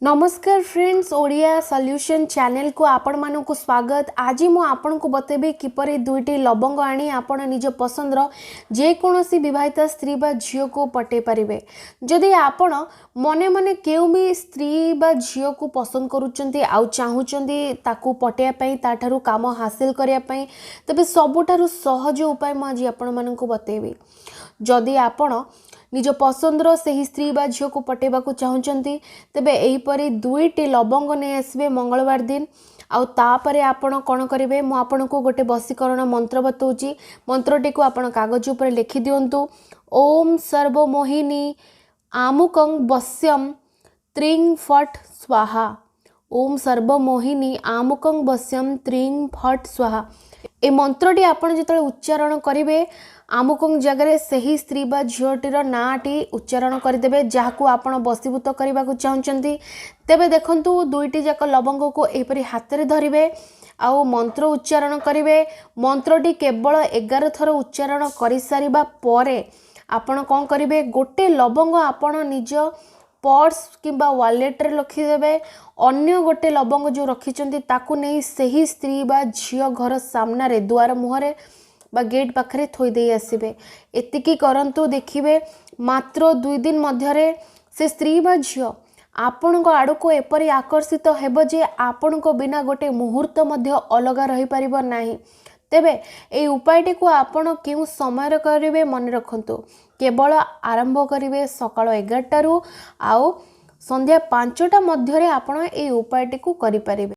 ନମସ୍କାର friends, Odia solution ଚ୍ୟାନେଲକୁ ଆପଣମାନଙ୍କୁ ସ୍ୱାଗତ। ଆଜି ମୁଁ ଆପଣଙ୍କୁ ବତେଇବି କିପରି ଦୁଇଟି ଲବଙ୍ଗ ଆଣି ଆପଣ ନିଜ ପସନ୍ଦର ଯେକୌଣସି ବିବାହିତା ସ୍ତ୍ରୀ ବା ଝିଅକୁ ପଟେଇ ପାରିବେ। ଯଦି ଆପଣ ମନେ ମନେ କେଉଁ ବି ସ୍ତ୍ରୀ ବା ଝିଅକୁ ପସନ୍ଦ କରୁଛନ୍ତି ଆଉ ଚାହୁଁଛନ୍ତି ତାକୁ ପଟେଇବା ପାଇଁ, ତାଠାରୁ କାମ ହାସିଲ କରିବା ପାଇଁ, ତେବେ ସବୁଠାରୁ ସହଜ ଉପାୟ ମୁଁ ଆଜି ଆପଣମାନଙ୍କୁ ବତେଇବି। ଯଦି ଆପଣ ନିଜ ପସନ୍ଦର ସେହି ସ୍ତ୍ରୀ ବା ଝିଅକୁ ପଟେଇବାକୁ ଚାହୁଁଛନ୍ତି, ତେବେ ଏହିପରି ଦୁଇଟି ଲବଙ୍ଗ ନେଇ ଆସିବେ ମଙ୍ଗଳବାର ଦିନ। ଆଉ ତାପରେ ଆପଣ କ'ଣ କରିବେ, ମୁଁ ଆପଣଙ୍କୁ ଗୋଟେ ବଶୀକରଣ ମନ୍ତ୍ର ବତାଉଛି। ମନ୍ତ୍ରଟିକୁ ଆପଣ କାଗଜ ଉପରେ ଲେଖିଦିଅନ୍ତୁ। ଓମ୍ ସର୍ବମୋହିନୀ ଆମୁକଂ ବଶ୍ୟମ ତ୍ରିଂ ଫଟ୍ ସ୍ୱାହା। ଓମ୍ ସର୍ବମୋହିନୀ ଆମୁକଂ ବଶ୍ୟମ ତ୍ରିଂ ଫଟ୍ ସ୍ୱାହା। ଏ ମନ୍ତ୍ରଟି ଆପଣ ଯେତେବେଳେ ଉଚ୍ଚାରଣ କରିବେ, ଆମୁକଂ ଜାଗାରେ ସେହି ସ୍ତ୍ରୀ ବା ଝିଅଟିର ନାଁଟି ଉଚ୍ଚାରଣ କରିଦେବେ ଯାହାକୁ ଆପଣ ବଶୀଭୂତ କରିବାକୁ ଚାହୁଁଛନ୍ତି। ତେବେ ଦେଖନ୍ତୁ, ଦୁଇଟି ଯାକ ଲବଙ୍ଗକୁ ଏହିପରି ହାତରେ ଧରିବେ ଆଉ ମନ୍ତ୍ର ଉଚ୍ଚାରଣ କରିବେ। ମନ୍ତ୍ରଟି କେବଳ 11 ଥର ଉଚ୍ଚାରଣ କରିସାରିବା ପରେ ଆପଣ କ'ଣ କରିବେ? ଗୋଟେ ଲବଙ୍ଗ ଆପଣ ନିଜ ପର୍ସ କିମ୍ବା ୱାଲେଟ୍ରେ ରଖିଦେବେ। ଅନ୍ୟ ଗୋଟେ ଲବଙ୍ଗ ଯେଉଁ ରଖିଛନ୍ତି, ତାକୁ ନେଇ ସେହି ସ୍ତ୍ରୀ ବା ଝିଅ ଘର ସାମ୍ନାରେ, ଦୁଆର ମୁହଁରେ ବା ଗେଟ୍ ପାଖରେ ଥୋଇ ଦେଇ ଆସିବେ। ଏତିକି କରନ୍ତୁ, ଦେଖିବେ ମାତ୍ର 2 ଦିନ ମଧ୍ୟରେ ସେ ସ୍ତ୍ରୀ ବା ଝିଅ ଆପଣଙ୍କ ଆଡ଼କୁ ଏପରି ଆକର୍ଷିତ ହେବ ଯେ ଆପଣଙ୍କ ବିନା ଗୋଟେ ମୁହୂର୍ତ୍ତ ମଧ୍ୟ ଅଲଗା ରହିପାରିବ ନାହିଁ। ତେବେ ଏହି ଉପାୟଟିକୁ ଆପଣ କେଉଁ ସମୟରେ କରିବେ, ମନେ ରଖନ୍ତୁ, କେବଳ ଆରମ୍ଭ କରିବେ ସକାଳ 11ଟାରୁ ଆଉ ସନ୍ଧ୍ୟା 5ଟା ମଧ୍ୟରେ ଆପଣ ଏହି ଉପାୟଟିକୁ କରିପାରିବେ।